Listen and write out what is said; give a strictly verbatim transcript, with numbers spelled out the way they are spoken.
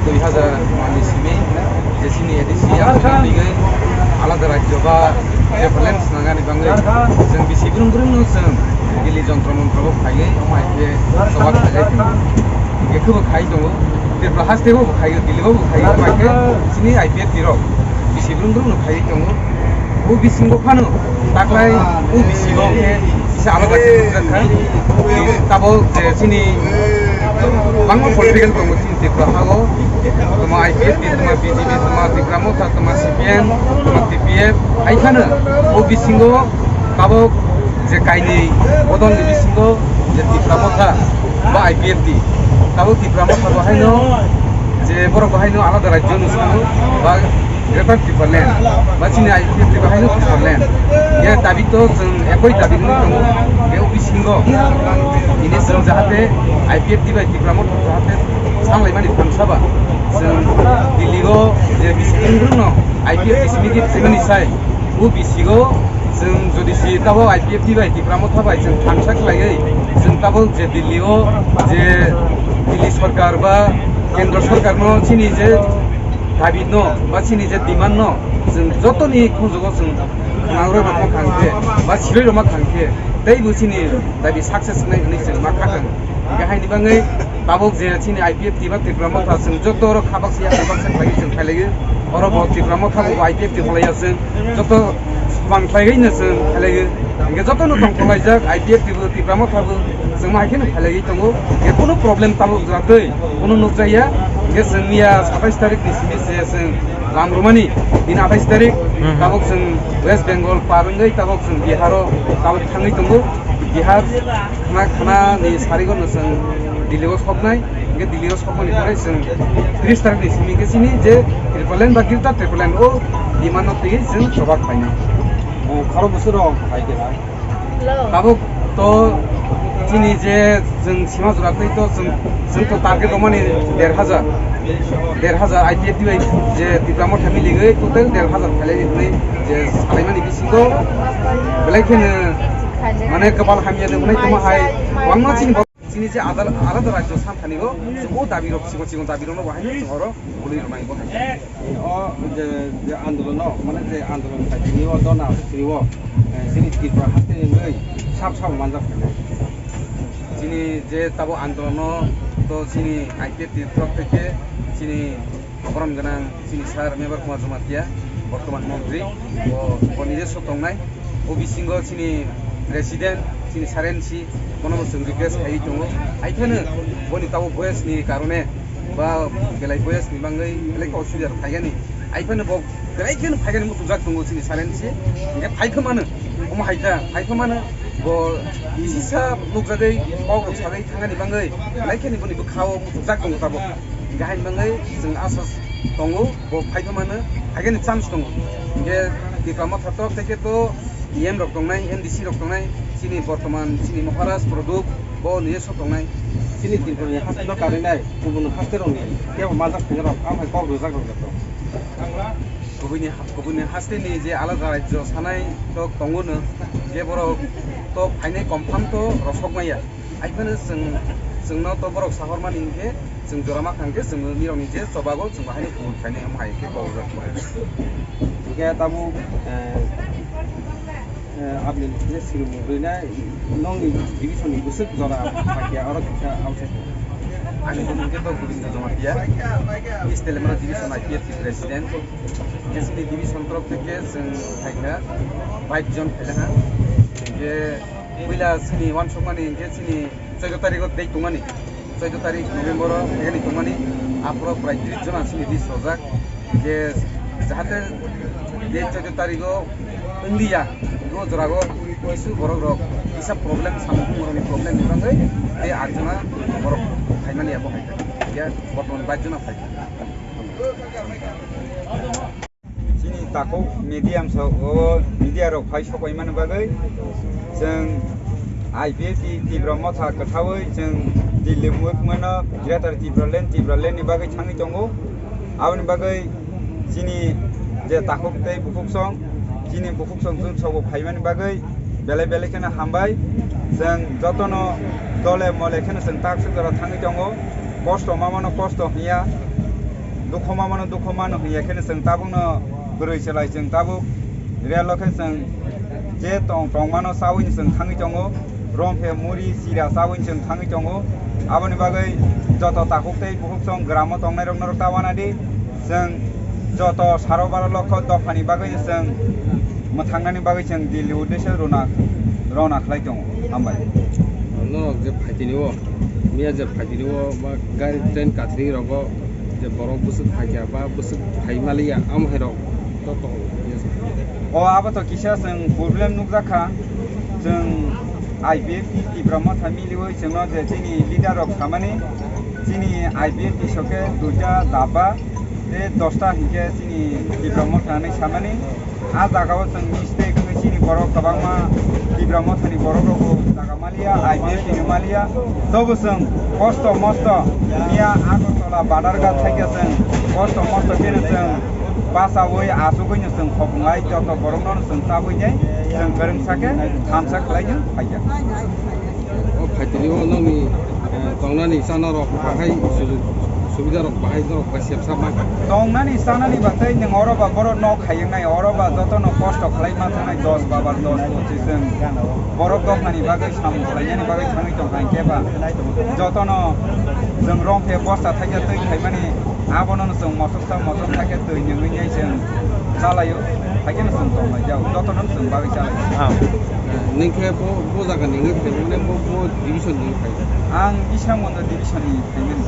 Dui hazar ni simi je chini A D C ang twi alada rajyo ba preference nangani bangwi chwng bisi brum brum no chwng Delhi jontro montro bo phaiwi omo hai khe choba khlaiwi tongo. Hingkhe khe bo khai tongo. Tripura haste bo khai, Delhi bo khai, omo hai khe chini I P F T rok bisi brum brum no khai tongo. O bisingo phano taklai o bisingo khe kisa alada khe nukjak kha. Tabok je chini bangma political tongo chini Tripura hao. Toma I P F T, toma B J P, toma Tipra Motha, toma C P M, toma T P F. Hai phano o bisingo tabok je kainwi bodolni bisingo je Tipra Motha ba I P F T. Tabok Tipra Motha bo haino je borok bo haino alada rajyo nukjagano ba Greater Tipraland, ba chini I P F T bahai no Tipraland. Ye dabi to chwng ekoi dabi wngwi tongo. Ye o bisingo ini chwng jahate I P F T bai Tipra Motha jahate sanglai mani phan saba. Chwng Delhi o je bisi brum no I P F T simi khe phaimani sai. O bisingo chwng jodi si tabo I P F T bai Tipra Motha bai chwng thansa khlaiwi chwng tabo je Delhi o je Delhi sorkar ba kendro sorkar no chini je dabi no ba chini je demand no chwng jotoni khunjugo chwng khwnang rwma thang khe ba sirwi rwma thang khe tei bo chini dabi success wngnai hwnwi chwng ma kha thang. Hingkhe haini bangwi tabuk je chini I P F T ba Tipra Motha chwng joto oro khabak siya khabak sa khlaiwi chwng khailaiwi oro bo Tipra Motha bo I P F T kholaiya chwng joto man khlaiwi no chwng khailaiwi. Hingkhe joto no tong khlaijak I P F T bo Tipra Motha bo chwng ma hai kheno khailaiwi tongo. Hingkhe kunu problem tabuk jatwi kunu nukjakya. Hingkhe chwng miya satais tarik ni simi se chwng lam rwmani, bini athais tarik, hmm, tabuk chwng West Bengal par wngwi tabuk chwng Bihar o tabuk thangwi tongo. Bihar khana, khana ni sarigo no chwng Delhi o soknai, hingkhe Delhi o sokmani pore chwng tris tarik ni simi khe chini je Tipraland ba Greater Tipraland o demand no twiwi chwng choba khlainai. Khoro bwswk rok hai khe na? Tabuk to chini je chwng sima jora tei to chwng, chwng to target rwmani der hajar, der hajar I P F T bai je Tipra Motha miligwi total der hajar khailai hinwi je salaimani bisingo belai kheno mane kwpal hamya de hwnwi tongma hai kwbangma chini Chini je adal-, alada rajyo santhani o, chwng o dabi rok, chikon chikon dabi rok no bahai no chwng oro bwlwi rwnai bo hai. O je, je andolon no, mane je andolon khai tini o dona tini o, eh, chini Tripura haste ni mui sab sab manjak khainai. Chini je tabo andolon no to chini I P F T ni thok theke chini Borom gwnang chini sir Mebar Kumar Jamatia, bortoman montri, bo, bo nijoswo tongnai. O bisingo chini president, chini sir N C, bono bo chwng request khaiwi tongo. Haikheno boni tabuk boyes ni karone ba belai boyes ni bangwi belai khe osubida rok phaigani. Haikheno bo belai kheno phaigani muchungjak tongo chini sir N C. Hingkhe phaikhe mano, omo hai kha, phaikhe mano, bo bisisa nukjagwi kok rok sagwi thangani bangwi belai kheno boni bwkha o muchungjak tongo tabuk. Hingkhe haini bangwi chwng asa tongo, bo phaikhe mano, phaikhe ni chance tongo. Hingkhe Tipra Motha to tei khe to E M rok tongnai, M D C rok tongnai, chini bortoman chini Maharaj Pradyot bo nijoswo tongnai. Chini Tripura ni haste no karinai, kubun haste rok ni kebo manjak thai rok, ang hai kok rwjak rok joto. Kubuni ha-, kubuni haste ni je alada rajyo sanai to tongo no, je borok to phainai confirm to rosok maya. Haikheno chwng, chwngno to borok sahormani hinkhe chwng jora ma kha hinkhe chwng nirokni je chobago chwng bahaino kubun khainai omo hai khe kok rwjak. Hinkhe tabuk, eh, eh, aboni je sirumung rwina nongni division ni bwswk jora hakya oro kisa outside. Ani bumung khe to Gobindo Jamatia, East Telemara Division I P F T President. Hinkhe chini division torop theke chwng phaikha bike jon phailakha. Hinkhe Puila chini uansukmani hinkhe chini choudo tarikh o date tongmani, choudo tarikh November o phaikani tongmani, aphuru prai tris jona chini list rwjak je jahate je choudo tarikh o wngliya, bo jorao kisu borok rok kisa problem samung rokni problem ni bagwi tei aat jona borok phaimani abo hai khe bortoman bais jona phaikha. Chini takhuk media msa o media rok phai sokoimani bagwi chwng I P F T Tipra Motha kwthaui chwng Delhi movement no Greater Tipraland, Tipraland ni bagwi thangwi tongo. Aboni bagwi chini je takhuk tei bukhuk song, chini bukhuk song chwng sobo phaimani bagwi belai belai kheno hambai. Chwng jotono dole mole kheno chwng tak swk jora thangwi tongo, kosto mamano kosto hiya. Dukho mamano dukho mano hiya kheno chwng tabukno bwrwi chwlai chwng tabuk relo khe chwng je tong tongmano chawi chwng thangwi tongo. Romphe muri sira chawi chwng thangwi tongo. Aboni bagwi joto takhuk tei bukhuk chwng gramo tongnai rokno ta wana di. Chwng joto saro baro lokho dophani bagwi chwng mwthangnani bagwi chwng Delhi uddeshe rona, rona khlai tongo. Hambai. Norok je phaitini o, miya je phaitini o, ba gari train kathri rogo je borok bwswk phaikha ba bwswk phai maliya, amo hai rok to tongo. O abo to kisa chwng problem nukjakha. Chwng I P F T Tipra Motha miliwi chwngno je chini leader rok samani, chini I P F T soke duita daba, tei dosta hinkhe chini Tipra Motha hinwi samani. A jagao chwng mistake wngwi chini borok kwbangma Tipra Mothani borok rokbo jaga maliya, I P F T ni maliya. Tobo chwng kosto mosto miya Agartala Badarghat thaikhe chwng kosto mosto kheno chwng bachaui achugwino chwng khobonglai joto borokno chwng chabwi nai chwng kwrwngsa khe thansa khlaino phaikha. O phaitini o nokni, eh, tongnani chana rok bahai sujuk subida rok bahai norok bai sepsa ma. Tongnani chanani batai nwng oro ba borok nok hai wngnai, oro ba jotono kosto khlai ma thangnai dos babar dos pochis chwng borok dophani bagwi samung khlainani bagwi thangwi tongkha hinkhe ba jotono chwng romkhe bosta thaikhe twi khaimani abono chwng mothoksa mothok thaikhe twi nwngwi nai chwng chalaio, haikheno chwng tonglaijao, jotono chwng bagwi chalaio. Ah. Ningkhe bo, bo jaga ni wngwi phaimani bo, bo division ni wngwi phai. Ang Islamganj division ni phaimani.